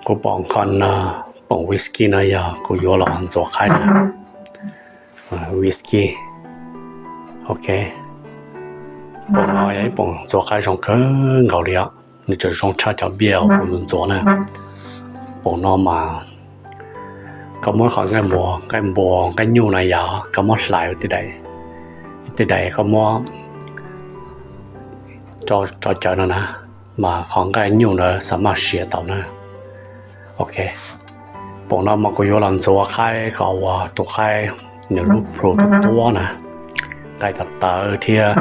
Kuv pom qhov no, pom whisky no yog kuv yuav los ntxuav qaib na. Whisky. Ok. Pom no yog ib pom ntxuav qaib zoo kawg nkaus li os. Nws tseem zoo tshaj cov beer kuv ntxuav na. Pom no mas koj muab qhov nqaij npua, nqaij nyuj no yog koj muab hlais tej daim, tej daim koj muab tso cawv no na, mas qhov nqaij nyuj ntawd xam maj siav tau na. Ok. Pom no mas kuv yuav los ntxuav qaib kom uas tus qaib nws lub plhu tuab na, nqaij tawv tawv thiab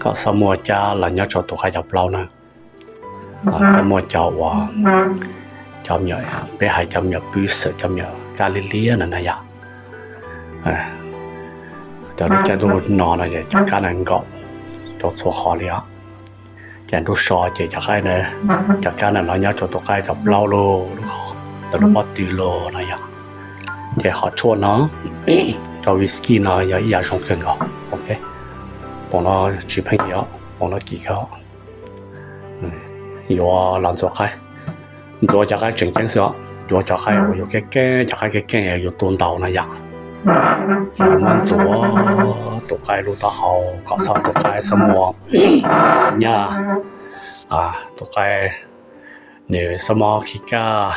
kom xob muaj cab los nyob rau tus qaib cov plaub na. Xob muaj cov uas, cov me nyuam, peb hais cov me nyuam pwb xwm, cov me nyuam kab liab liab na na yom. Cov lub caij ntuj no no ces cov kab na nkaum rau txhua qhov li os. Ces ntuj so ces cov qaib na, cov kab na los nyob rau tus qaib cov plaub lub, lub qhov, ntawm lub pob tw los no yom. Ces qhov tshuaj no rau whisky no yog ib yam zoo kawg nkaus. Ok. Pom no tsis pheej yog, pom no kim kawg. Yuav los ntxuav qaib, ntxuav cov qaib tseem ceeb xwb os. Yuav cov qaib uas yuav keej keej, cov qaib keej keej yuav tua ntaus no yom. Ces muab ntxuav tus qaib lub taub hau kom xob, tus qaib xob muaj nyaj, tus qaib nws xob mob khib kaj,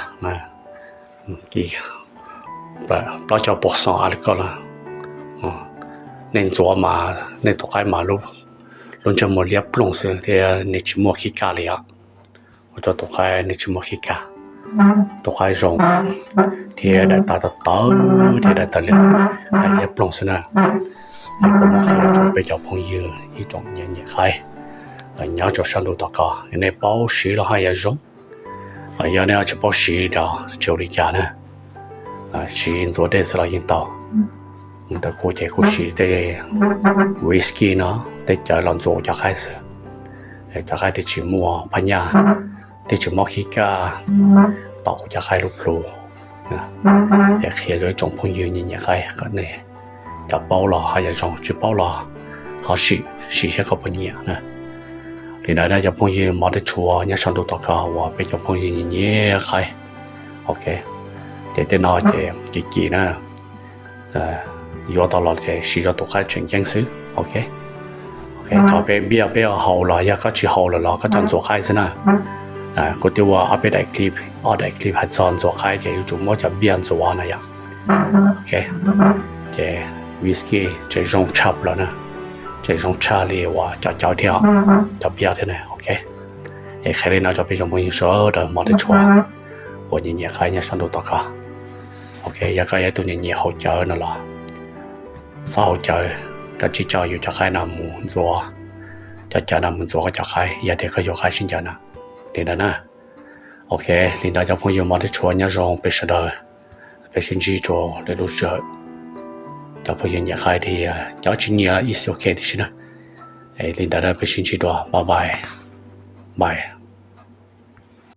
plaub caug pawg xees a li ko lawm. Nej ntxuav mas nej tus qaib mas lub ntsej muag liab ploog xwb thiab nws tsis muaj khib kaj li os. Ua rau tus qaib nws tsis muaj khib kaj, tus qaib zoo thiab daim taw tawv tawv thiab daim taw liab, daim liab ploog xwb na. Kuv muab qhia rau peb cov phooj ywg ib tsoom nyiam nyiam qaib nyob rau sab ntuj tom ko, nej paub siv los haj yam zoo. Yog nej tsis paub siv los tsis ua li cas na, siv ntxuav dej xwb los yeej tau. Ntawm kuv ces kuv siv tej whisky no, tej cawv los ntxuav cov qaib xwb. Cov qaib thiaj tsis muaj phab nyaj, thiaj tsis mob khib kaj, tom kuv cov qaib lub plhu. Es qhia rau ib tsoom phooj ywg nyiam nyiam qaib kom nej cov paub los ho yam zoo, tsis paub los ho sim, sim saib koj puas nyiam na. Li ntawd na cov phooj ywg mos thiab tshua nyob sab ntuj tom ko uas peb cov phooj ywg nyiam nyiam qaib. Ok, ces tej no ces kim kim na, yuav tau los ces siv rau tus qaib tseem ceeb xwb. Ok, cov peb npiaj peb haus los yog koj tsis haus lawm los koj coj ntxuav qaib xwb na. Kuv twb ua ob peb daim clip, ob daim clip hais txog ntxuav qaib ces yuav tsum muab cov npiaj ntxuav na yom. Ok, ces whisky tseem zoo tshaj plaws na, tseem zoo tshaj li uas cov cawv thiab, cov npiaj thiab na. Ok, es qhia li no rau peb cov phooj ywg sawv daws mos thiab tshua uas nyiam nyiam qaib nyob sab ntuj tom ko. Ok, yog koj yog ib tug nyiam nyiam haus cawv no los xob haus cawv, koj tsis coj yus cov qaib no mus ntxuav, cov cawv no mus ntxuav koj cov qaib yog tias koj yuav qaib sib ncaws na. Li ntawd na. Ok, li ntawd cov phooj ywg mos thiab tshua nyob zoo peb sawv daws, peb sib ntsib rau lwm lub sij hawm. Cov phooj ywg nyiam qaib thiab cov tsis nyiam los it's ok tiam sis na. Li ntawd na peb sib ntsib dua, bye bye, bye.